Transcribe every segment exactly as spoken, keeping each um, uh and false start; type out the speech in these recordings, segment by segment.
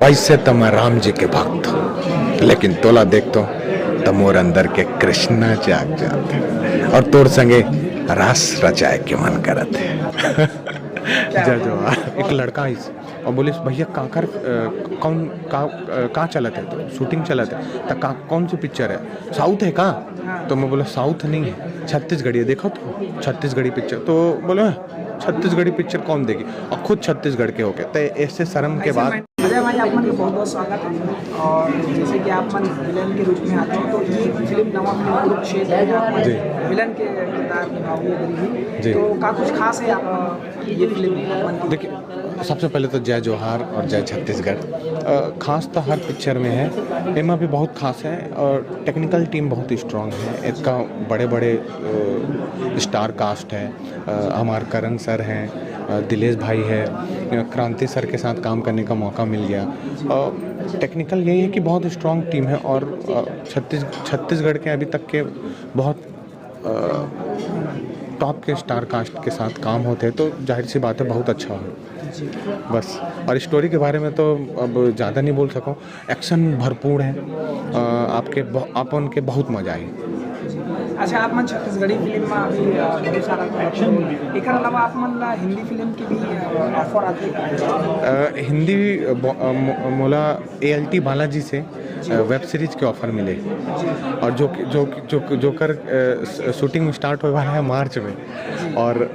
ऐसे तो मैं राम जी के भक्त हूँ, लेकिन तोला देखतो त मोर अंदर के कृष्णा जाग जात हे और तोर संगे रास रचाए के मन करत हे। जय जोहार। एक लड़का आइस और बोलिस, "भैया, काकर, अ, कौन, का, अ, का चलत हे? तो शूटिंग चलत हे, त का, कौन सी पिक्चर हे? साउथ हे का?" तो मैं बोला, "साउथ नहीं हे, छत्तीसगढ़ी हे, देखो तो छत्तीसगढ़ी पिक्चर।" तो बोले, "छत्तीसगढ़ी पिक्चर कौन देखी?" और खुद छत्तीसगढ़ के होके, तो ऐसे शर्म के बात। अजय भाई, आप मन के बहुत बहुत स्वागत है। और जैसे कि आप मन विलेन के रूप में आते हो, तो ये फिल्म, नवा फिल्म कुरुक्षेत्र में आप मन जी। विलेन के किरदार निभाओगे, जी। तो का कुछ खास है आप ये फिल्म मन की? देखिए, सबसे पहले तो जय जोहार और जय छत्तीसगढ़। अ, खास तो हर पिक्चर में है, एमा भी बहुत खास है और टेक्निकल टीम बहुत स्ट्रांग है। इसका बड़े-बड़े, अ, स्टार कास्ट है। अ, हमार करण सर हैं, अ, दिलेश भाई है, अ, क्रांति सर के साथ काम करने का मौका मिल गया। अ, टेक्निकल यही है कि बहुत स्ट्रांग टीम है और, अ, छत्तीस-, छत्तीसगढ़ के अभी तक के बहुत, अ, टॉप के स्टार कास्ट के साथ काम होते हैं, तो जाहिर सी बात है, बहुत अच्छा हो। बस, और स्टोरी के बारे में तो अब ज़्यादा नहीं बोल सकूँ। एक्शन भरपूर है। अ, आपके ब-, आप मन के बहुत मजा आही। अच्छा, आप मन छत्तीसगढ़ी फिल्म में अभी, अ, बहुत सारा एक्शन, एकर अलावा आप मन ला हिंदी फिल्म की भी, अ, ऑफर आती है? अ, हिंदी, अ, ब-, अ, मो-, मोला ए एल टी बालाजी से, अ, वेब सीरीज के ऑफर मिले और जो, जो, जो, जोकर, अ, स-, शूटिंग स्टार्ट होने वाला है मार्च में और,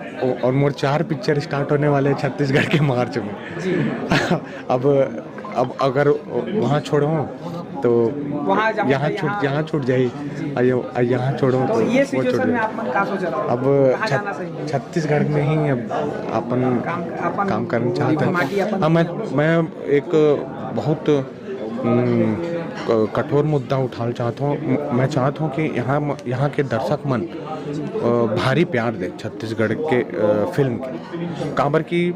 और मोर चार पिक्चर स्टार्ट होने वाले हैं छत्तीसगढ़ के मार्च में। अब, अब अगर वहाँ छोड़ो तो वहाँ जहाँ यहाँ पे छूट, यहाँ यहाँ छूट जाई, जी। और ये, और यहाँ छोड़ो तो तो ये वो सिचुएशन छोड़ में जाई। आप मन का सोच रहा हो? अब कहाँ छत-, जाना सही है? छत्तीसगढ़ में ही अब अपन काम, अपन काम करना चाहते माटी हैं। अपन हाँ, मैं, मैं एक बहुत, हम्म, क-, कठोर मुद्दा उठाना चाहता हूँ। म-, मैं चाहता हूँ कि यहाँ म-, यहाँ के दर्शक मन, अ, भारी प्यार दे छत्तीसगढ़ के, अ, फिल्म के। काबर कि, अ,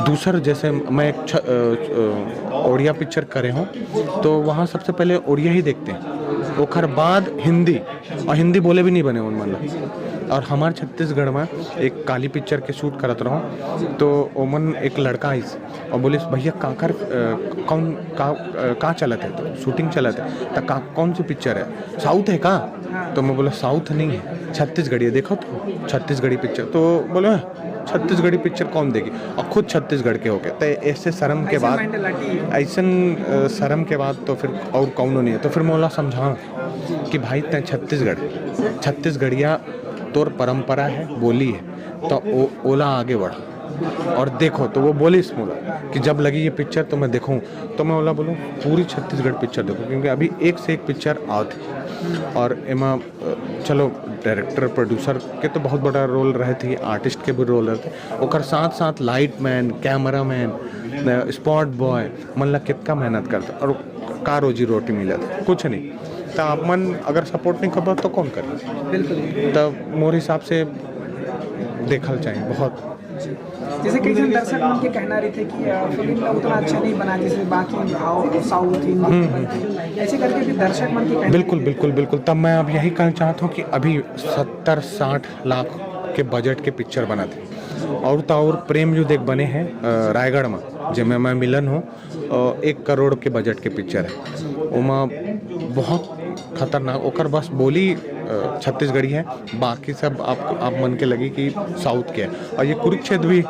दूसर जैसे मैं एक छ-, अ, अ, ओड़िया पिक्चर करे हूँ, तो वहाँ सबसे पहले ओड़िया ही देखते हैं, ओकर बाद हिंदी, और हिंदी बोले भी नहीं बने उन मन ला। और हमार छत्तीसगढ़ में एक काली पिक्चर के शूट करत रहो, तो ओमन एक लड़का आइस और बोलिस, "भैया, काकर, अ, कौन, का, अ, का चलत हे? तो शूटिंग चलत हे, त का, कौन सी पिक्चर है? साउथ है का?" तो मैं बोला, "साउथ नहीं है, छत्तीसगढ़ी है, देखो तो छत्तीसगढ़ी पिक्चर।" तो बोले, "छत्तीसगढ़ी पिक्चर कौन देखी?" और खुद छत्तीसगढ़ के होके, तो ऐसे शर्म के ऐसे बाद, मेंटालिटी। ऐसन, अ, शर्म के बाद तो फिर और कौनो नहीं है। तो फिर मैं बोला, "समझा कि भाई, तैं छत्तीसगढ़, छत्तीसगढ़िया तोर परंपरा है, बोली है, तो ओ-, ओला आगे बढ़ा।" और देखो, तो वो बोलिस मोला कि जब लगी ये पिक्चर तो मैं देखूँ, तो मैं ओला बोलूँ, "पूरी छत्तीसगढ़ पिक्चर देखो, क्योंकि अभी एक से एक पिक्चर आवत है।" और एमा, अ, चलो, डायरेक्टर, प्रोड्यूसर के तो बहुत बड़ा रोल रहे थे, आर्टिस्ट के भी रोल रहे थे, ओकर साथ साथ लाइट मैन, कैमरा मैन, अ, स्पॉट बॉय, मन ला कितना मेहनत करता और का रोजी रोटी मिलत, कुछ नहीं। तो आप मन अगर सपोर्ट नहीं करबा तो कौन करे? बिल्कुल। तब मोर हिसाब से देखल चाहिए बहुत। जैसे कई झन दर्शक मन के कहना रहिथे कि, अ, फिल्म ला उतना अच्छा नहीं बना जैसे बाकी भाव साउथ, हिंदी हम्म, बनथे। ऐसे करके भी दर्शक मन के कहना बिल्कुल, रहिथे। बिल्कुल, बिल्कुल। तब मैं अब यही कहना चाहता हूँ कि अभी सत्तर साठ लाख के बजट के पिक्चर बनत हे। और तो और प्रेम युद्ध एक बने हैं, अ, रायगढ़ में, जेमे मैं मिलन हूँ, अ, एक करोड़ के बजट के पिक्चर है। ओमा बहुत खतरनाक, ओकर बस बोली, अ, छत्तीसगढ़ी है, बाकी सब आप, आप मन के लगी कि साउथ के है। और ये कुरुक्षेत्र भी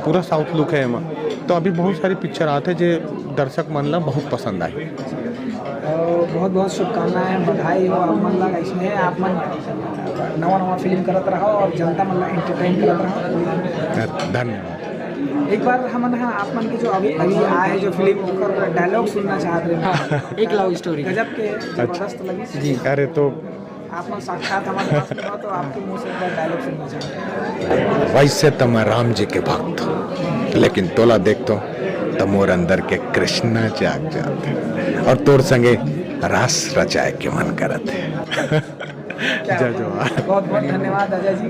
पूरा साउथ लुक है एमा। तो अभी बहुत सारी पिक्चर आते जे दर्शक मन ला बहुत पसंद आए। अ, बहुत बहुत शुभकामनाएं, बधाई हो आप मन ला, इसमें आप मन नवा नवा फिल्म करत रहो और जनता मन ला एंटरटेन करत रहो। धन्यवाद। एक बार हमन ह आप मन के जो अभी, अभी आए जो फिल्म, ओकर डायलॉग सुनना चाहत रहे। हाँ, एक लव स्टोरी। गजब के जबरदस्त लगी। जी। अरे तो आप मन साक्षात हमारे पास में हो, तो आपके मुंह से एक बार डायलॉग सुनना चाहते हैं। वैसे तो मैं राम जी के भक्त हूँ, लेकिन तोला देखतो त मोर अंदर के कृष्णा जाग जात हे और तोर संगे रास रचाए के मन करत हे। क्या जय बात। जोहार। बहुत बहुत धन्यवाद अजय जी।